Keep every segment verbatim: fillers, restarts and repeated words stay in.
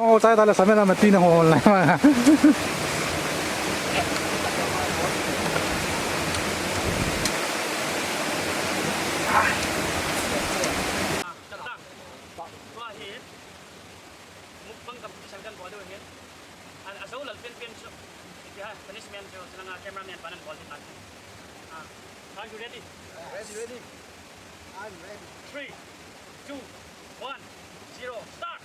Oh, chai ta le, samen a mati na hol na. Mukbang competition kan bol u ahin. An, ajo lal penpen chu. Ipi ham, punishment chu, chulanga cameraman pan an bol ding tan. Ah, are you ready? Ready, ready. I'm ready. Three, two, one, zero, start.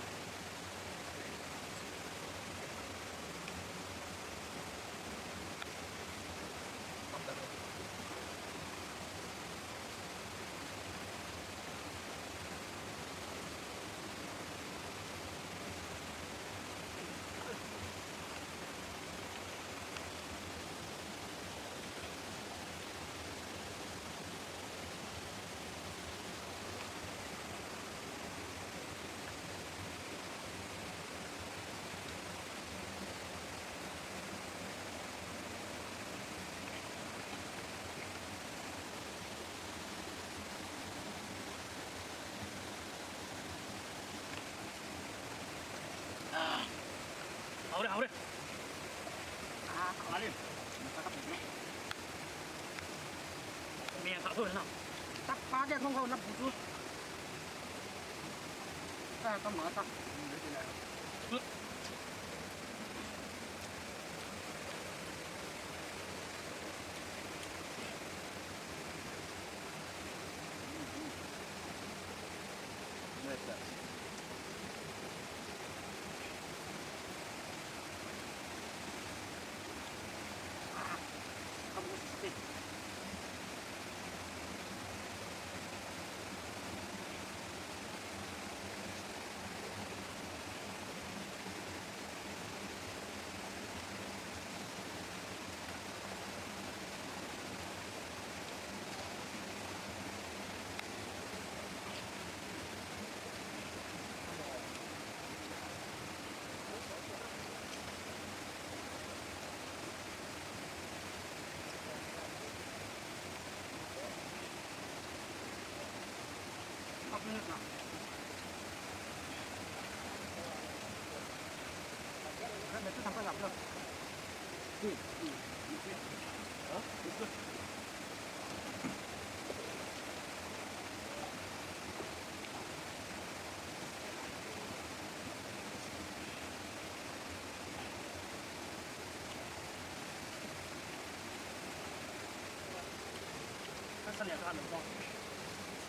Haure, haure. Ah, haure. Mei ang sa tu na. Tak pa dia kong kau na butu. Ta ta ma ta.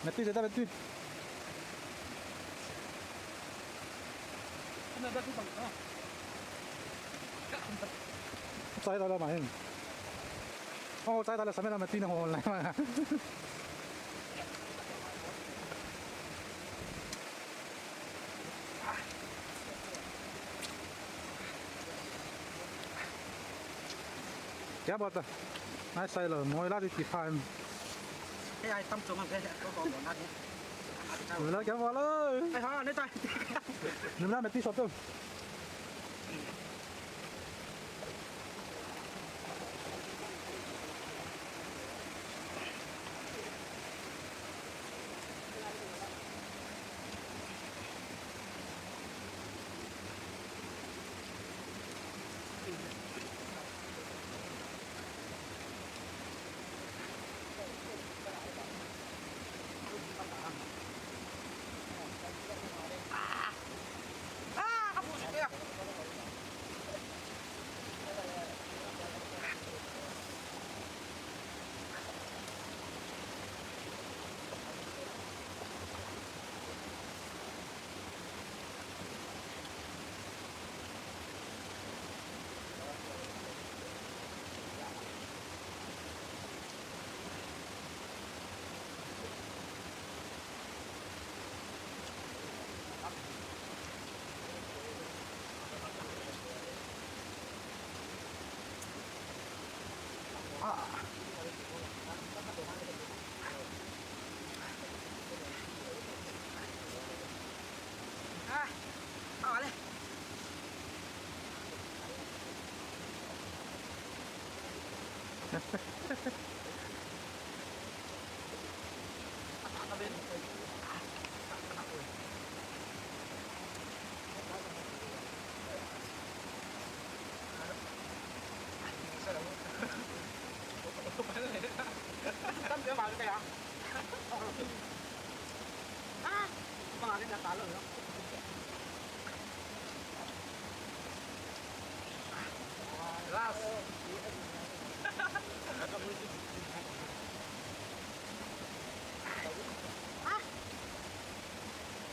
Mati, jata mati. Chai ta la ma hin. Oh, chai ta la, samen a mati na hol na. क्या बात है? Nice sailor, मोइला दी किफा है। ए, आई तम चोमन से, तो तो बोलना नहीं। मोइला क्या बोला? ए, हाँ, नहीं चाहिए। निमला में टी शर्ट तो।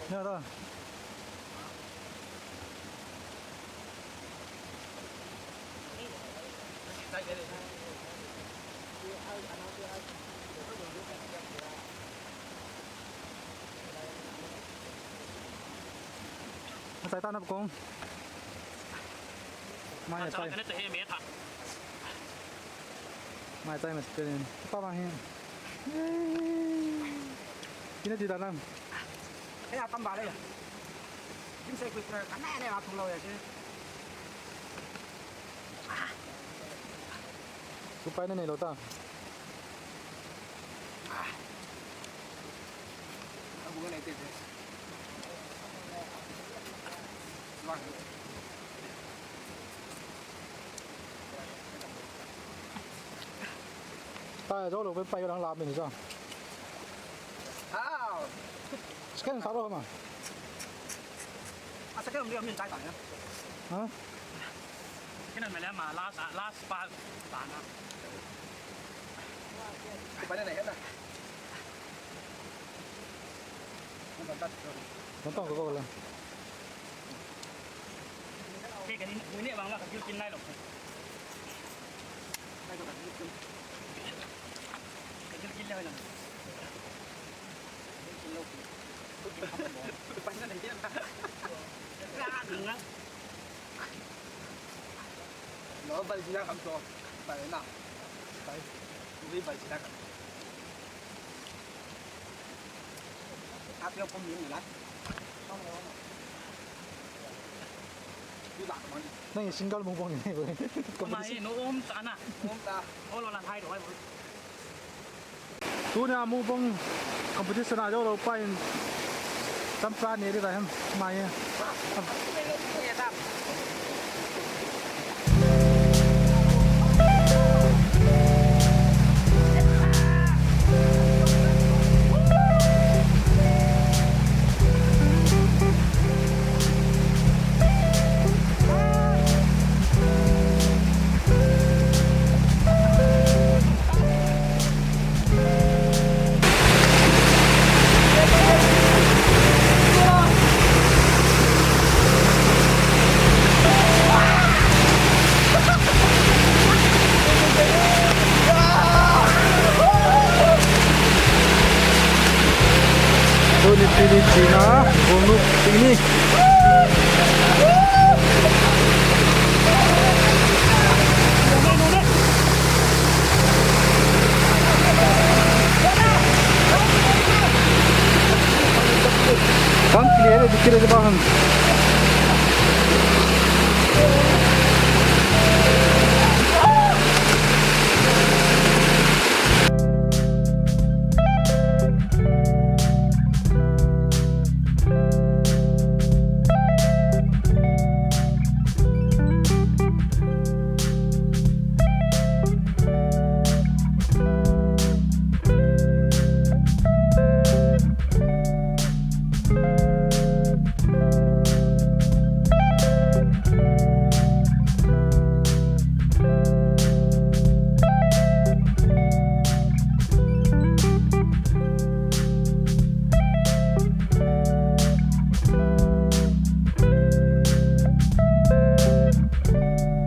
Neo ta. Achai ta na kong. Mai achai. Mai chai mas pen. Pa ma hi. Kina ti da nang. Kaya tamba le. Jim se quick na kana ne ma thung lo ya si. Supai na nei lo ta. Ta jo lo pe pai lang la min jo. Second sa lo ma. A second mi min tai ta ya. Ha? Kina mele ma last last pa ta na. Pai na na. Nonton ko ko la. Ke kani muni bang la ka kin nai lo. Ka kin le la. Kin lo. Pai na na. Lo bal jina kam to. Pai na. Pai. Ui bal jina kam. Ate ko min na. Nang single mukbang ni. Mai no um sana. Um ta. Olo la hai do hai. Tunia mukbang competition a jo lo pa in champra ne ri da hem mai. Tuni pini china, gonu pini. Kam kile, kile ba han.